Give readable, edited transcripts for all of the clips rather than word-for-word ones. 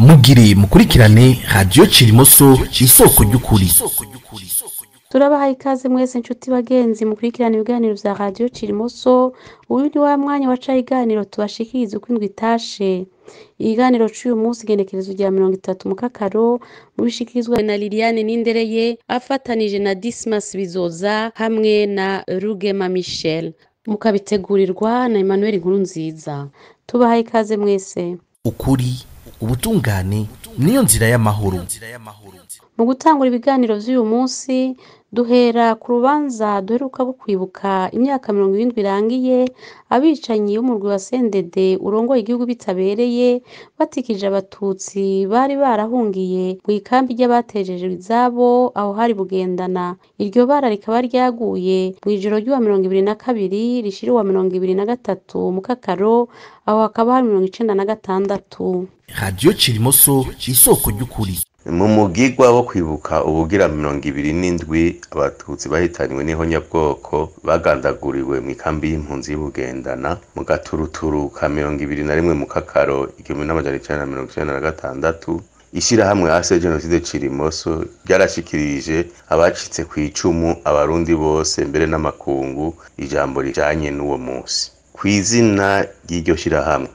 Mugire mukurikirane Radio Cirimoso, isoko ry'ukuri. Turabahaye ikaze mwese nshuti bagenzi mukurikirana ibiganiro vya Radio Cirimoso. Uyu ni wa mwanya waca iganiro tubashikiriza uko indwi itashe. Ikiganiro c'uyu munsi igenekerezo rya 30 Mukakaro mubishikirizwa na Liliane Nindereye afatanije na Dismas Bizoza hamwe na Rugema Michel, mukabitegurirwa na Emmanuel Nkurunziza. Tubahaye ikaze mwese. Ukuri, ubutungane niyo nzira y'amahoro. Mu gutangura ibiganiro vy'uyu munsi duhera ku rubanza duheruka kwibuka imyaka 70 irangiye abicanyi b'umurwi wa CNDD urongoye igihugu bitabereye batikije abatutsi bari barahungiye mu ikambi ry'abatejeje izabo aho hari Bugendana. Iryo bara rikaba ryaguye mu ijoro ry'uwa 22 rishira uwa 23 Mukakaro, aho hakaba hari 96. Radio Cirimoso, isoko ry'ukuri. Mu mugigwa wo kwibuka ubugira 27 abatutsi bahitanywe n'ihonyabwoko bagandaguriwe mu ikambi y'impunzi y'Ibugendana mu gaturuturu ka 21 Mukakaro 1996, ishirahamwe AC Genocide Cirimoso ryarashikirije abacitse ku icumu abarundi bose mbere n'amakungu ijambo rijanye n'uwo munsi. Kw'izina ry'iryo shirahamwe,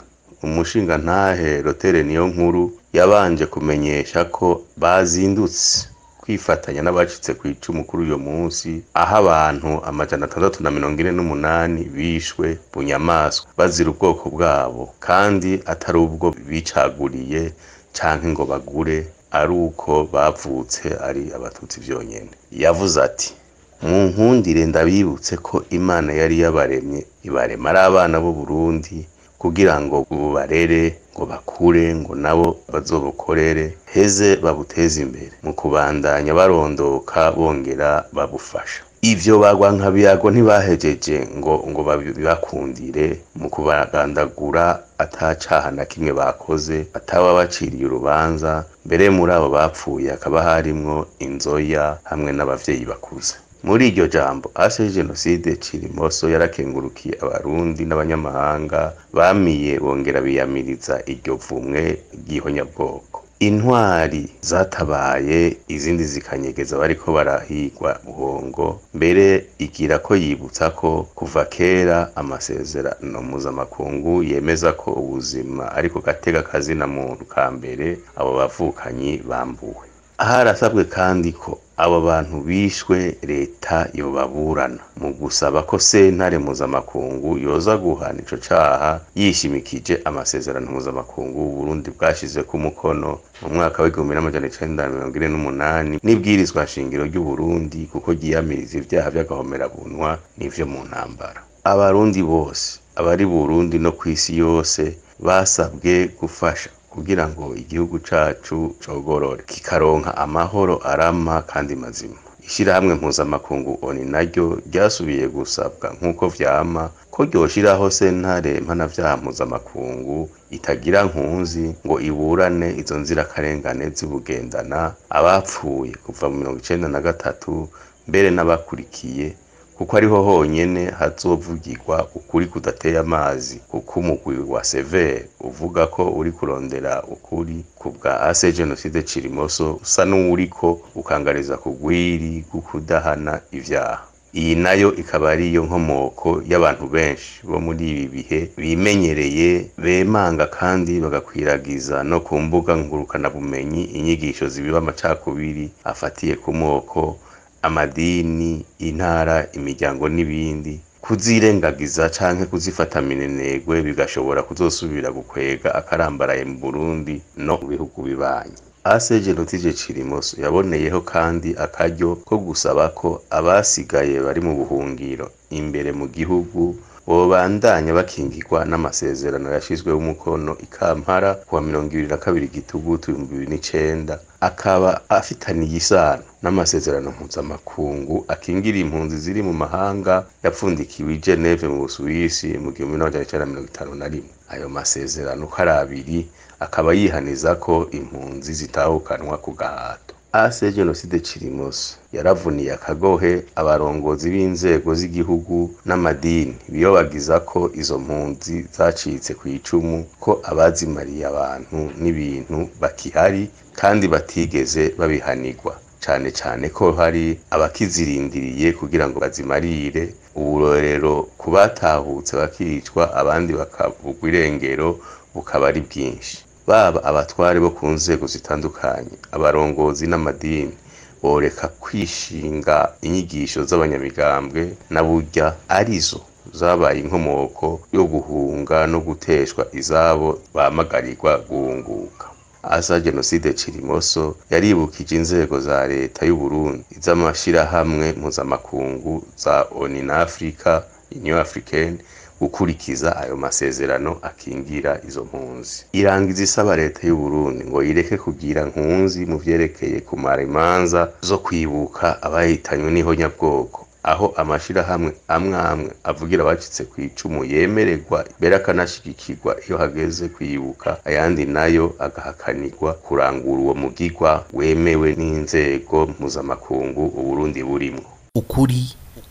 umushinga ntahe Rotere niyo nkuru yabanje kumenyesha ko bazindutse kwifatanya n'abacitse ku icumu kuri uyo munsi, aho abantu 648 bishwe bunyamaswa bazira ubwoko bwabo, kandi atari ubwo bicaguriye canke ngo bagure, ari uko bavutse ari abatutsi vyonyene. Yavuze ati: mu nkundire ndabibutse ko Imana yari yabaremye ibarema ari abana b'u Burundi kugira ngo bubarere, ngo bakure, ngo nabo bazobukorere heze babuteze imbere mu kubandanya barondoka bongera babufasha. Ivyo bagwa nkabiyago ntibahejeje ngo babibakundire mu kubagandagura atacaha na kimwe bakoze, ataba baciriye urubanza. Mbere muri abo bapfuye hakaba harimwo inzoya hamwe n'abavyeyi bakuze. Muri iryo jambo AC Genocide Cirimoso yarakengurukiye abarundi n'abanyamahanga bamiye bongera biyamiriza iryo vumwe ry'ihonyabwoko. Intwari zatabaye izindi zikanyegeza bariko barahigwa buhongo, mbere igira ko yibutsa ko kuva kera amasezerano mpuzamakungu yemeza ko ubuzima ariko gatega kazina muntu ka mbere abo bavukanyi bambuwe. Harasabwe kandi ko abo bantu bishwe leta yobaburana mu gusaba ko sentare mpuzamakungu yoza guhana ico caha yishimikije amasezerano mpuzamakungu Burundi bwashize ku mukono mu mwaka wa 1948 n'ibwirizwa nshingiro ry'u Burundi, kuko ryiyamiriza ivyaha vy'agahomerabunwa n'ivyo mu ntambara. Abarundi bose abari Burundi no kw'isi yose basabwe gufasha kugira ngo igihugu cacu cogorore kikaronka amahoro arama kandi mazima. Ishirahamwe mpuzamakungu ONU naryo ryasubiye gusabwa nk'uko vyama ko ryoshiraho sentare mpanavyaha mpuzamakungu itagira nkunzi ngo iburane izo nzirakarengane z'Ibugendana, abapfuye kuva mu 1993 mbere n'abakurikiye, kuko ariho honyene hazovugirwa ukuri kudateye amazi, kuko umugwi wa Sever uvuga ko uri kurondera ukuri kubwa AC Genocide Cirimoso usa n'uwuriko ukangariza kugwiri gukudahana ivyaha. Iyi nayo ikaba ariyo nkomoko y'abantu benshi bo muri ibi bihe bimenyereye bemanga kandi bagakwiragiza no ku mbuga ngurukanabumenyi inyigisho zibiba amacakubiri afatiye ku moko, amadini, intara, imiryango n'ibindi. Kuzirengagiza canke kuzifata minenegwe bigashobora kuzosubira gukwega akarambaraye mu Burundi no mu bihugu bibanyi. AC Genocide Cirimoso yaboneyeho kandi akaryo ko gusaba ko abasigaye bari mu buhungiro imbere mu gihugu bobandanya bakingirwa n'amasezerano yashizweho umukono i Kampala kuwa 22 Gitugutu 2009, akaba afitaniye isano n'amasezerano mpuzamakungu akingira impunzi ziri mu mahanga yapfundikiwe i Geneve mu Busuwisi mu 1951. Ayo masezerano uko ari abiri akaba yihaniza ko impunzi zitahukanwa ku gahato. AC Jenoside Cirimoso yaravuniye akagohe abarongozi b'inzego z'igihugu n'amadini biyobagiza ko izo mpunzi zacitse ku icumu, ko abazimariye abantu n'ibintu bakihari kandi batigeze babihanirwa, cane cane ko hari abakizirindiriye kugira ngo bazimarire uburorero ku batahutse bakicwa, abandi bakabugwa irengero bukaba ari bwinshi. Baba abatware bo ku nzego zitandukanye, abarongozi n'amadini boreka kwishinga inyigisho z'abanyamigambwe na burya arizo zabaye inkomoko yo guhunga no guteshwa izabo bahamagarirwa guhunguka. Asa Jenoside Cirimoso yaribukije inzego za leta y'u Burundi, iz'amashirahamwe mpuzamakungu za ONU na Africa, Union Africaine, gukurikiza ayo masezerano akingira izo mpunzi. Irangiza isaba leta y'u Burundi ngo ireke kugira nkunzi mu vyerekeye kumara imanza zo kwibuka abahitanywe n'ihonyabwoko, aho amashirahamwe amwe amwe avugira abacitse ku icumu yemererwa mbere akanashigikirwa iyo hageze kwibuka, ayandi nayo agahakanirwa kurangura uwo mugigwa wemewe n'inzego mpuzamakungu Uburundi burimwo. Ukuri,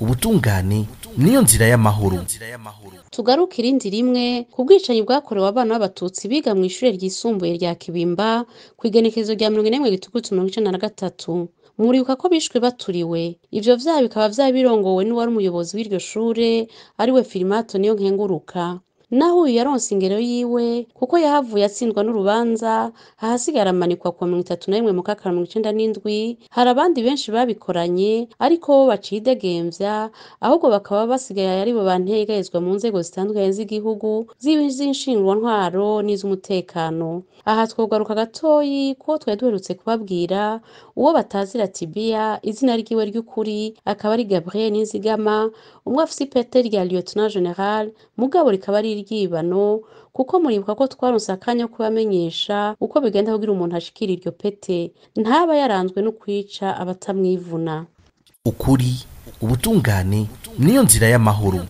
ubutungane niyo nzira y'amahoro. Tugaruke irindi rimwe ku bwicanyi bwakorewe abana b'Abatutsi biga mu ishure ryisumbuye rya Kibimba ku igenekerezo rya 41 Gitugutu 1993. Muribuka ko bishwe baturiwe. Ivyo vyaha bikaba vyari birongowe n'uwari umuyobozi w'iryo shure, ariwe Filimato Niyo Nkenguruka. Naho uyu yaronse ingero yiwe, kuko yahavuye atsindwa n'urubanza, ahasigara amanikwa kuwa 31 Mukakaro 97. Hari abandi benshi babikoranye ariko bo bacidegemvya, ahubwo bakaba basigaye aribo bantegezwa mu nzego zitandukanye z'igihugu, z'inshingrwantwaro n'iz'umutekano. Aha twogaruka gatoyi ko twari duherutse kubabwira uwo batazira Tibia, izina ryiwe ry'ukuri akaba ari Gabriel Nizigama, umwe afise ipete rya Lieutenant General, mugabo rikaba ari iryibano, kuko muribuka ko twaronse akanya ko kubamenyesha uko bigenda kugira umuntu ashikira iryo pete, ntaba yaranzwe no kwica abatamwivuna. Ukuri, ubutungane niyo nzira y'amahoro.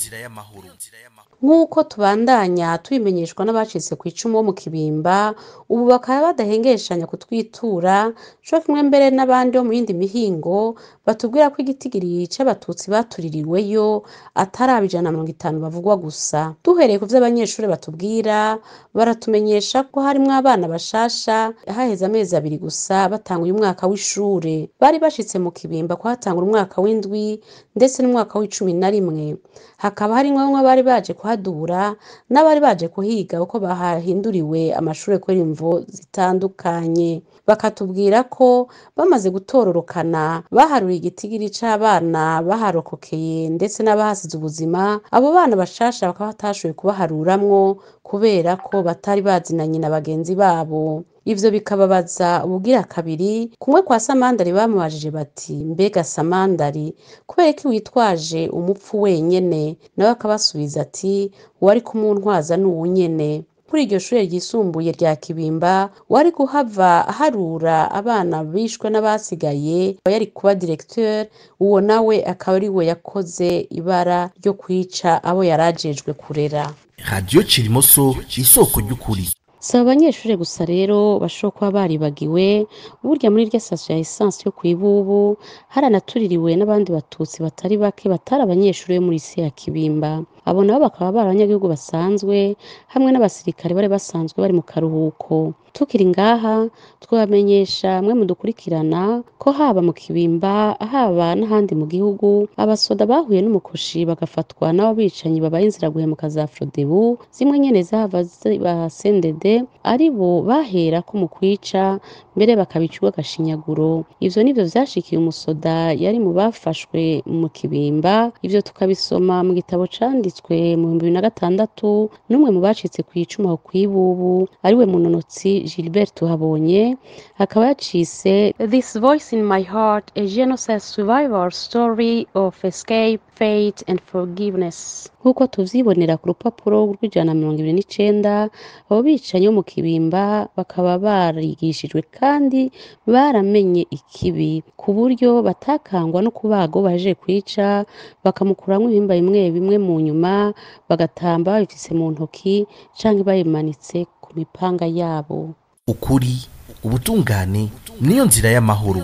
Nk'uko tubandanya tubimenyeshwa n'abacitse ku icumu bo mu Kibimba, ubu bakaba badahengeshanya kutwitura, co kimwe mbere n'abandi bo mu yindi mihingo, batubwira ko igitigiri c'Abatutsi batuririweyo atari aba 150 bavugwa gusa. Duhereye ku vyo abanyeshure batubwira, baratumenyesha ko harimwo abana bashasha haheze amezi 2 gusa batanguye umwaka w'ishure. Bari bashitse mu Kibimba kuhatangura umwaka w'indwi ndetse n'umwaka w'icumi na rimwe. Hakaba harimwo bamwe bari baje kuhadura n'abari baje kuhiga uko bahahinduriwe amashure kubera imvo zitandukanye. Bakatubwira ko bamaze gutororokana baharuye igitigiri c'abana baharokokeye ndetse n'abahasize ubuzima. Abo bana bashasha bakaba batashoboye kubaharuramwo kubera ko batari bazinanye na bagenzi babo. Ivyo bikababaza ubugira kabiri. Kumwe kwa Samandari bamubajije bati: mbega Samandari, kubera iki witwaje umupfu wenyene? Nawe akabasubiza ati: uwari kumuntwaza ni uwu nyene. Kuri iryo shure ryisumbuye rya Kibimba, wari kuhava aharura abana bishwe n'abasigaye yari kuba directeur, uwo nawe akaba ari we yakoze ibara ryo kwica abo yarajejwe kurera. Radio Cirimoso, isoko ry'ukuri. Si abanyeshure gusa rero bashobora kuba baribagiwe, burya muri irya station ya essence yo kw'ibubu haranatuririwe n'abandi Batutsi batari bake batari abanyeshure bo muri lycée ya Kibimba. Abo nabo bakaba bari abanyagihugu basanzwe hamwe n'abasirikare bari basanzwe bari mu karuhuko. Tukiri ngaha twabamenyesha mwe mudukurikirana ko haba mu Kibimba haba n'ahandi mu gihugu abasoda bahuye n'umukoshi bagafatwa n'ababicanyi babaye inzira guhemuka za Frodebu, zimwe nyene zahava ziba CNDD, aribo bahera ko mu kwica mbere bakabica urw'agashinyaguro. Ivyo nivyo vyashikiye umusoda yari mu bafashwe mu Kibimba. Ivyo tukabisoma mu gitabo canditswe mu 2006 n'umwe mu bacitse kw'icumu aho kw'ibubu, ariwe munonotsi Gilbert Tuhabonye, akaba yacise This Voice in My Heart, a Genocide Survivor Story of Escape, Fate and Forgiveness. Nk'uko tuvyibonera ku rupapuro rw'129, abo bicanyi bo mu Kibimba bakaba barigishijwe kandi baramenye ikibi, ku buryo batakangwa no kubaga uwo bahejeje kwica, bakamukuramwo ibihimba bimwe bimwe, mu nyuma bagatamba babifise mu ntoki canke babimanitse ku mipanga yabo. Ukuri, ubutungane niyo nzira y'amahoro.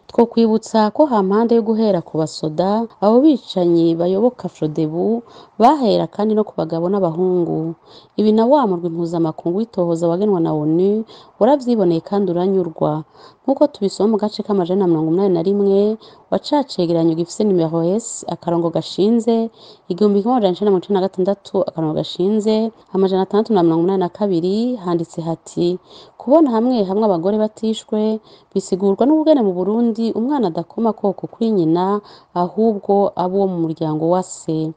Twokwibutsa ko hampande yo guhera ku basoda, abo bicanyi bayoboka Frodebu bahera kandi no ku bagabo n'abahungu. Ibi na wa murwi mpuzamakungu w'itohoza wagenwa na ONU waravyiboneye kandi uranyurwa, nk'uko tubisoma mu gace k'181 wa ca cegeranyo gifise nimero S akarongo gashinze 1996 akarongo gashinze 682, handitse hati: kubona hamwe hamwe abagore batishwe bisigurwa n'ubugene mu Burundi umwana adakoma koko kuri nyina ahubwo abo wo mu muryango wa se.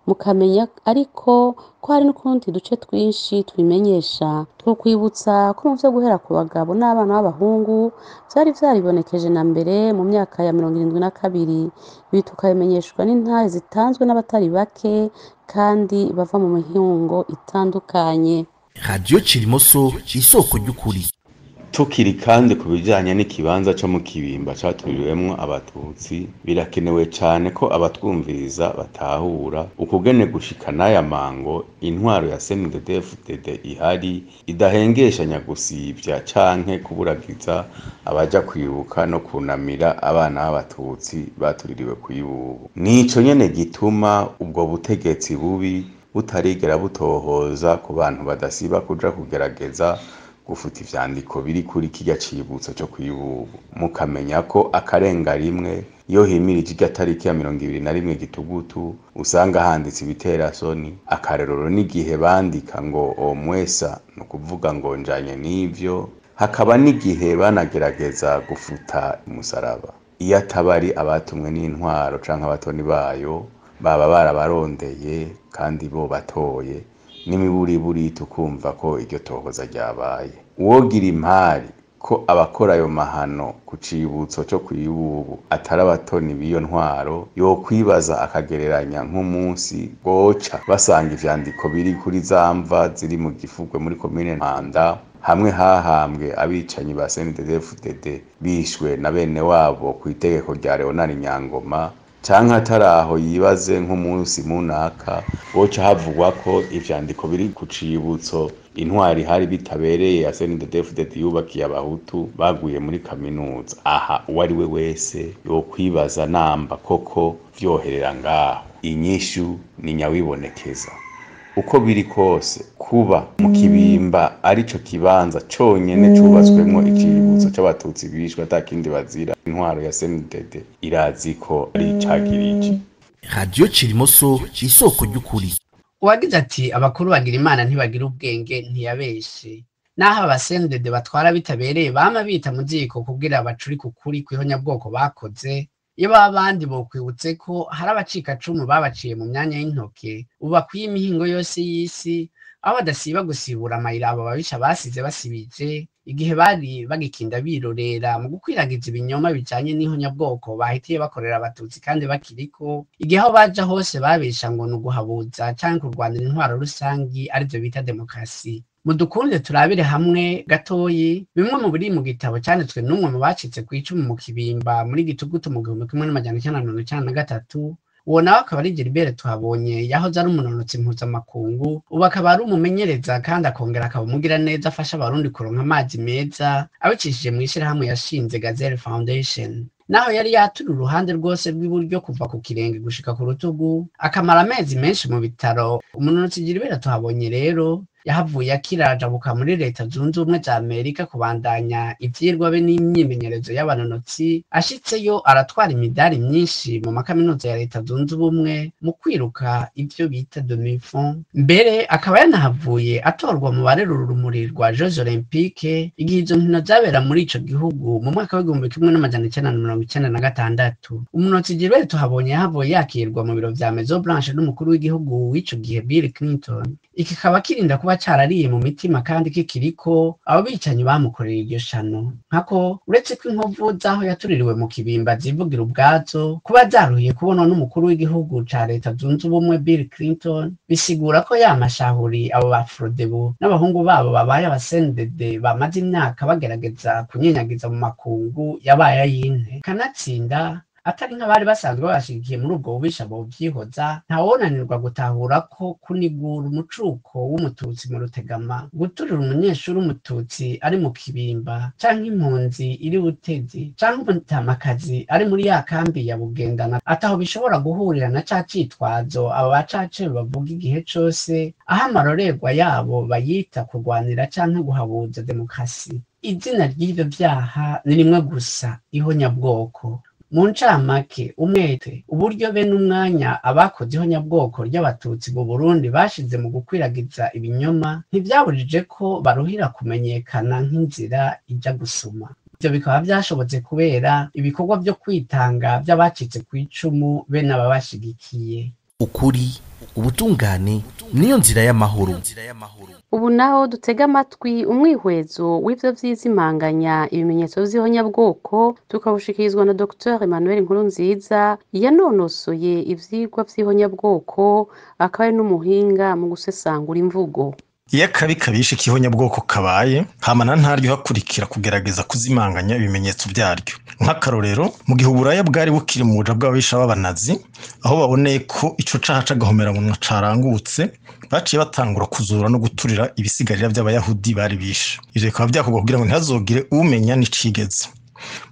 Mukamenya ariko ko hari n'ukundi duce twinshi tubimenyesha. Twokwibutsa ko mu vyo guhera ku bagabo n'abana b'abahungu vyari vyaribonekeje na mbere mu myaka ya 72. Ibi tukabimenyeshwa n'intahe zitanzwe n'abatari bake kandi bava mu mihingo itandukanye. Radio Cirimoso, isoko ry'ukuri. Tukiri kandi ku bijanye n'ikibanza co mu Kibimba caturiwemwo abatutsi, birakenewe cane ko abatwumviriza batahura ukugene gushika n'aya mango intwaro ya CNDD-FDD ihari idahengeshanya gusivya canke kuburagiza abaja kwibuka no kunamira abana b'abatutsi batuririwe kw'ibubu. Nico nyene gituma ubwo butegetsi bubi butarigera butohoza ku bantu badasiba kuja kugerageza gufuta ivyandiko biri kuri kirya cibutso co kw'ibubu. Mukamenya ko akarenga rimwe iyo himirije irya tariki ya 21 Gitugutu usanga handitse ibiterasoni. Akarerero n'igihe bandika ngo omwesa, ni ukuvuga ngo njanye n'ivyo. Hakaba n'igihe banagerageza gufuta umusaraba. Iyo ataba ari abatumwe n'intwaro canke abatoni bayo, baba barabarondeye kandi bo batoye n'imiburiburi, tukumva ko iryo tohoza ryabaye. Uwogira impari ko abakora ayo mahano ku cibutso co kw'ibubu atari abatoni b'iyo ntwaro, yokwibaza akagereranya nk'umunsi bwoca basanga ivyandiko biri kuri za mva ziri mu Gifugwe muri komine Mpanda, hamwe hahambwe abicanyi ba CNDD-FDD bishwe na bene wabo kw'itegeko rya Leonard Nyangoma, canke atari aho yibaze nk'umunsi munaka boca havugwa ko ivyandiko biri ku cibutso intwari hari bitabereye ya CNDD-FDD yubakiye abahutu baguye muri kaminuza. Aha uwo ari we wese yokwibaza namba koko vyoherera ngaho. Inyishu ni nyawibonekeza. Uko biri kose, kuba mu Kibimba arico kibanza conyene cubatswemwo icibutso c'abatutsi bishwe atakindi bazira, intwaro ya CNDD irazi ko ari icagiriji. Radio Cirimoso, isoko ry'ukuri. Uwagize ati abakuru bagira imana ntibagira ubwenge ntiyabeshe. Naho abasendede batwara bitabereye bama bita mu ziko kugira bacurike ukuri kw'ihonyabwoko bakoze, iyo baba abandi bokwibutse ko hari abacikacumu babaciye mu myanya y'intoke, ubu bakwiye imihingo yose y'isi, aho badasiba gusibura amayira abo babisha basize basibije igihe bari bagikinda birorera mu gukwiragiza ibinyoma bijanye n'ihonyabwoko bahitiye bakorera abatutsi kandi bakiriko, igihe aho baja hose babesha ngo ni uguhabuza canke kurwanira intwaro rusangi arivyo bita demokarasi. Mudukunde turabire hamwe gatoyi bimwe mu biri mu gitabo canditswe n'umwe mu bacitse kw'icumu mu Kibimba muri Gitugutu mu 1993. Uwo nawe akaba ari Gilbert Tuhabonye, yahoze ari umunonotsi mpuzamakungu, ubu akaba ari umumenyereza kandi akongera akaba umugiraneza afasha abarundi kuronka amazi meza abicishije mw'ishirahamwe yashinze Gazelle Foundation. Naho yari yaturiye uruhande rwose rw'iburyo kuva ku kirenge gushika ku rutugu, akamara amezi menshi mu bitaro, umunonotsi Gilbert Tuhabonye rero yahavuye akirajabuka muri Leta Zunze Ubumwe za Amerika kubandanya ivyirwa be n'imyimenyerezo y'abanonotsi. Ashitseyo aratwara imidari myinshi mu makaminuza ya Leta Zunze Ubumwe mu kwiruka ivyo bita demi-fond, mbere akaba yanahavuye atorwa mu barerura urumuri rwa Jeux Olympiques igihe izo nkino zabera muri ico gihugu mu mwaka w'1996. Umunonotsi Gilbert Tuhabonye yahavuye yakirwa mu biro vya Maison Blanche n'umukuru w'igihugu w'ico gihe Bill Clinton. Iki kikaba kirinda kuba carariye mu mitima kandi kikiriko abo bicanyi bamukoreye iryo shano. Nkako uretse ko inkovu z'aho yatuririwe mu Kibimba zivugira ubwazo, kuba zaruhiye kubonwa n'umukuru w'igihugu ca Leta Zunze Ubumwe Bill Clinton, bisigura ko ya mashahuri abo ba Frodebu n'abahungu babo babaye abasendede bamaze imyaka bagerageza kunyenyagiza mu makungu yabaye ayinte. Kanatsinda Atari nk'abari basanzwe babashigikiye muri ubwo bubisha bovyihoza, ntawonanirwa gutahura ko kunigura umucuko w'umututsi mu Rutegama, guturira umunyeshuri w'umututsi ari mu Kibimba, canke impunzi iri Butezi, canke umutamakazi ari muri ya kambi ya Bugendana, ataho bishobora guhurira na ca citwazo aba bacace bavuga igihe cose, aho amarorerwa yabo bayita kurwanira canke guhabuza demokarasi. Izina ry'ivyo vyaha ni rimwe gusa, ihonyabwoko. Mu ncamake, umwete, uburyo be n'umwanya abakoze ihonyabwoko ry'abatutsi mu Burundi bashize mu gukwiragiza ibinyoma, ntivyabujije ko baruhira kumenyekana nk'inzira ija gusuma. Ivyo bikaba vyashobotse kubera ibikorwa vyo kwitanga vy'abacitse kw'icumu be n'ababashigikiye. Ukuri, ubutungane niyo nzira y'amahoro. Ubu naho dutega amatwi umwihwezo w'ivyo vy'izimanganya ibimenyetso vy'ihonyabwoko, tukawushikirizwa na Dr Emmanuel Nkurunziza, yanonosoye ivyigwa vy'ihonyabwoko, akaba ari n'umuhinga mu gusesangura imvugo. Iyo akabi kabishe k'ihonyabwoko kabaye, hama ntaryo hakurikira kugerageza kuzimanganya ibimenyetso vyaryo. Nk'akarorero, mu gihe uburaya bwari bukiri mu buja bw'ababisha b'abanazi, aho baboneye ko ico caha c'agahomeраmunwa carangutse, baciye batangura kuzura no guturira ibisigarira vy'abayahudi bari bishe. Ivyo bikaba vyakorwa kugira ngo ntihazogire umenya n'icigeze.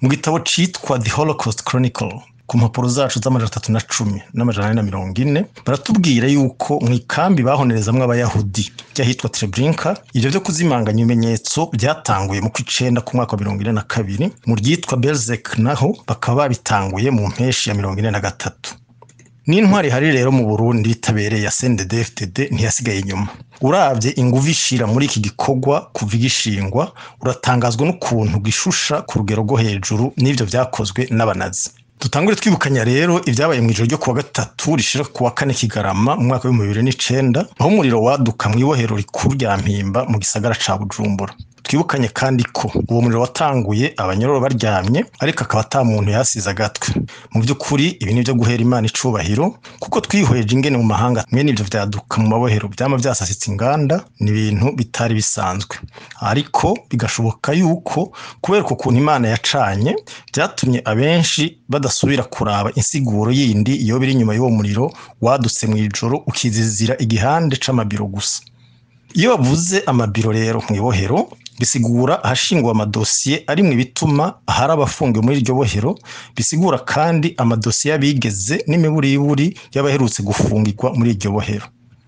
Mu gitabo citwa The Holocaust Chronicle, ku mpapuro zacu z'310 n'440, baratubwira yuko mu ikambi bahonerezamwo abayahudi ryahitwa Treblinka, ivyo vyo kuzimanganya ibimenyetso byatanguye mu kw'icenda ku mwaka wa 1942, mu ryitwa Belzec naho bakaba babitanguye mu mpeshi ya 1943. N'intwari hari rero mu Burundi itabereye ya CNDD-FDD ntiyasigaye inyuma. Uravye inguvu ishira muri iki gikorwa kuva igishingwa, uratangazwa n'ukuntu gishusha ku rugero rwo hejuru n'ivyo vyakozwe n'abanazi. Dutangure twibukanya rero ibyabaye mu ijoro ryo kuwa gatatu rishira kuwa kane Kigarama mu mwaka w'ibihumbi bibiri n'icenda, aho umuriro waduka mu ibohero rikuru rya Mpimba mu gisagara ca Bujumbura. Twibukanye kandi ko uwo muriro watanguye abanyororo baryamye, ariko akaba ata muntu yasize agatwe. Mu by'ukuri ibi ni byo guhera Imana icubahiro, kuko twihweje ingene mu mahanga mwene ivyo vyaduka mu mabohero vyama vyasasitse inganda, ni ibintu bitari bisanzwe. Ariko bigashoboka yuko kubera uko kuntu Imana yacanye, vyatumye abenshi badasubira kuraba insiguro yindi iyo biri inyuma y'uwo muriro wadutse mu ijoro ukizizira igihande c'amabiro gusa. Iyo bavuze amabiro rero mu ibohero, bisigura ahashingwa amadosiye ari mu bituma ahari abafungiwe muri iryo bohero, bisigura kandi amadosiye y'abigeze n'imiburiburi y'abaherutse gufungirwa muri iryo bohero.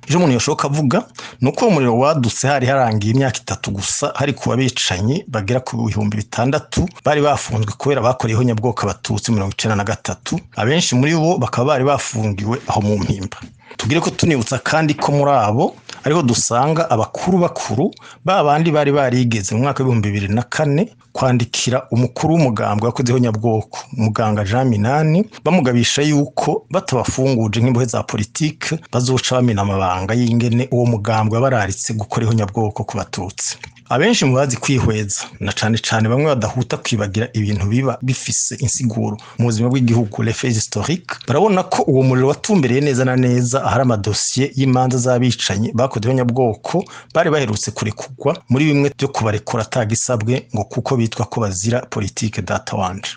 Ejo umuntu yashoboka avuga ni uko uwo muriro wadutse hari harangiye imyaka 3 gusa, hari ku babicanyi bagera ku 6000 bari bafunzwe kubera bakoreye ihonyabwoko abatutsi 1993, abenshi muri bo bakaba bari bafungiwe aho mu Mpimba. Tugire ko tunibutsa kandi ko muri abo ariho dusanga abakuru bakuru ba bandi bari barigeze mu mwaka w'ibihumbi bibiri na kane kwandikira umukuru w'umugambwe wakoze ihonyabwoko muganga Jean Minani, bamugabisha yuko batabafunguje nk'imbohe za politike bazoca bamena amabanga y'ingene uwo mugambwe bararitse gukora ihonyabwoko ku batutsi. Abenshi mu bazi kwihweza na cane cane bamwe badahuta kwibagira ibintu biba bifise insiguro mu buzima bw'igihugu, les faits historiques, barabona ko uwo muriro watumbereye neza na neza ahari amadosiye y'imanza z'abicanyi bakoze ihonyabwoko bari baherutse kurekurwa muri bimwe byo kubarekura atagisabwe ngo kuko bitwa ko bazira politike data wanje.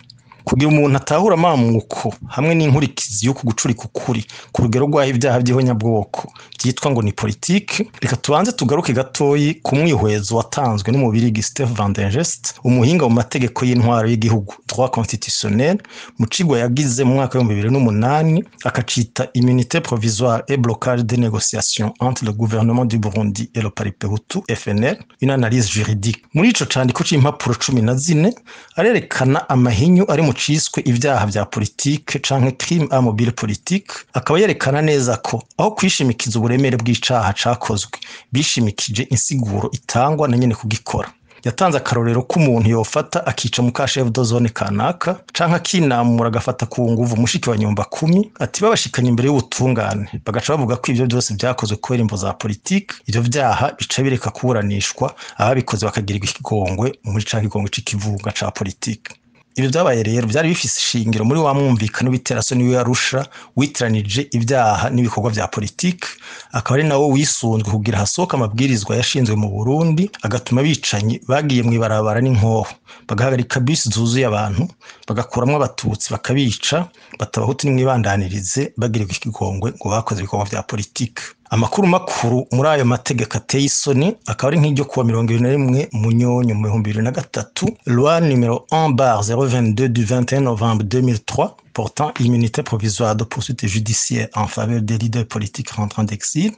Kugira umuntu atahura amamuko hamwe n'inkurikizi yo kugucurika ukuri ku rugero rw'aho ibyaha by'ihonyabwoko byitwa ngo ni politike, reka tubanze tugaruke gatoyi ku mwihwezo watanzwe n'umubirigi Steve Van der Gest, umuhinga mu mategeko y'intwaro y'igihugu droit constitutionnel, mu cigwa yagize mu mwaka w'ibihumbi bibiri n'umunani akacita immunité provisoire et blocage des négociations entre le gouvernement du Burundi et le Palipehutu FNL, une analyse juridique. Muri ico candiko c'impapuro 14 arerekana amahinyu ari mu ciswe ivyaha vya politike canke crime à mobile politique, akaba yerekana neza ko aho kwishimikiza uburemere bw'icaha cakozwe bishimikije insiguro itangwa na nyene kugikora. Yatanze akarorero k'umuntu yofata akica mu chef de zone kanaka canke akinamura agafata ku nguvu mushiki wa nyumba 10, ati babashikanye imbere y'ubutungane bagaca bavuga ko ivyo byose vyakozwe kubera imvo za politike, ivyo vyaha bica bireka kuburanishwa, ababikoze bakagirirwa ikigongwe muri ca kigongwe c'ikivunga ca politike. Ibyo byabaye rero byari bifise ishingiro muri wa mwumvikano w'iterasoni w'Arusha witiranije ibyaha n'ibikorwa vya politike, akaba ari nawo wisunzwe kugira hasohoka amabwirizwa yashinzwe mu Burundi agatuma abicanyi bagiye mw'ibarabara n'inkoho, bagahagarika bisi zuzuye abantu, bagakuramwo abatutsi bakabica, batabahutu nimwibandanirize bagirirwa ikigongwe ngo bakoze ibikorwa vya politike. Amakuru makuru muri ayo mategeko ateye isoni akaba ari nk'iryo kuwa 21 Munyonyo mu 2003, loi numéro 1/022 du 21 novembre 2003 portant immunité provisoire de poursuite judiciaire en faveur des leaders politiques rentrant d'exil.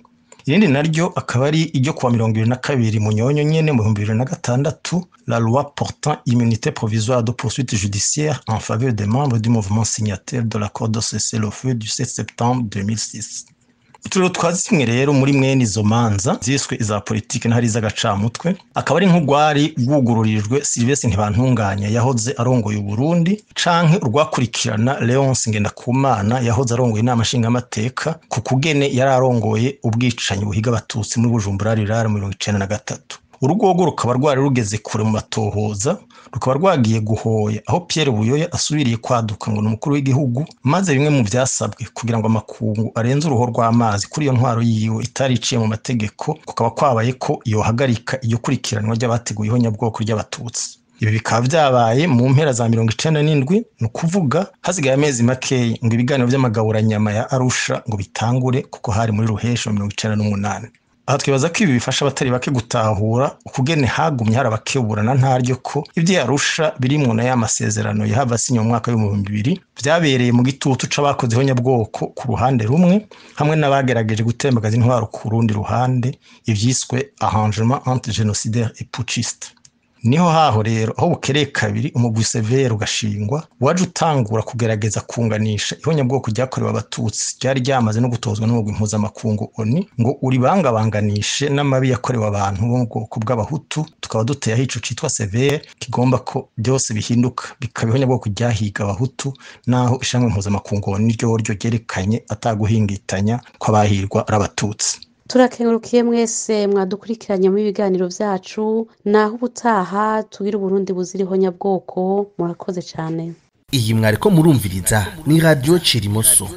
Irindi naryo akaba ari iryo kuwa 22 Munyonyo nyene mu 2006, la loi portant immunité provisoire de poursuite judiciaire en faveur des membres du mouvement signataire de l'accord de cessez-le-feu du 7 septembre 2006. Uturero twa zimwe rero muri mwene izo manza ziswe iza politike n'ahari iz'agacamutwe, akaba ari nk'urwari rwugururijwe Sylvestre Ntibantunganya yahoze arongoye Uburundi, canke urwakurikirana Leonce Ngendakumana yahoze arongoye inama nshingamateka ku kugene yari arongoye ubwicanyi buhiga abatutsi muri Bujumbura rirara mu 1993. Urugogo rukaba rwari rugeze kure mu matohoza, rukaba rwagiye guhoya aho Pierre Buyoya asubiriye kwaduka ngo ni umukuru w'igihugu, maze bimwe mu byasabwe kugira ngo amakungu arenze uruho rw'amazi kuri iyo ntwaro yiwe itari iciye mu mategeko, kukaba kwabaye ko yohagarika iyo kurikiranwa ry'abateguye ihonyabwoko ry'abatutsi. Ibi bikaba byabaye mu mpera za 97, ni ukuvuga hasigaye amezi makeya ngo ibiganiro by'amagaburanyama ya Arusha ngo bitangure, kuko hari muri Ruhesha mu 98. Aha twibaza ko ibi bifasha abatari bake gutahura ukugene hagumye hari abakeburana ntaryo ko ibyo Arusha birimwo na ya masezerano yahava asinya mu mwaka w'ibihumbi bibiri vyabereye mu gitutu c'abakoze ihonyabwoko ku ruhande rumwe, hamwe n'abagerageje gutembagaza intwaro ku rundi ruhande, ivyiswe arrangement entre génocidaires et putschistes. Niho haho rero aho bukereye kabiri umugwi Severe ugashingwa, waje utangura kugerageza kunganisha ihonyabwoko ryakorewe abatutsi ryari ryamaze no gutozwa n'umugwi mpuzamakungu ONU ngo uribangabanganishe n'amabi yakorewe abantu bo mu bwoko bw'abahutu. Tukaba duteye aho ico citwa Severe kigomba ko byose bihinduka bikaba ihonyabwoko ryahiga abahutu, naho ishami mpuzamakungu ONU ryoryo ryerekanye ataguhingitanya kw'abahirwa ari abatutsi. Turakengurukiye mwese mwadukurikiranye mu biganiro vyacu, naho ubutaha tugira Uburundi buzira ihonyabwoko. Murakoze cane. Iyi mwariko murumviriza ni Radio Cirimoso.